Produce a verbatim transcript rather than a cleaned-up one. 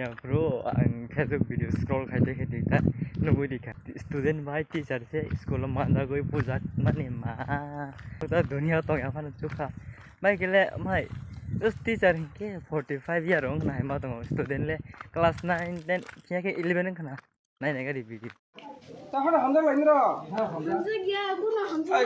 Bro, ang Facebook video scroll khaite khaite ta nugwi di kha. Student bai teacher se school o manjagwi bujak mani ma. Ta dunia tong ya phano chukha. Bai kele mai, us teacher hinke forty five year wng nai ma tongo, student le class nine ten khe khe eleven wng khna. Nai nai gari video. Tahar hamjak lai niro. Hamjak ya, buno hamjak.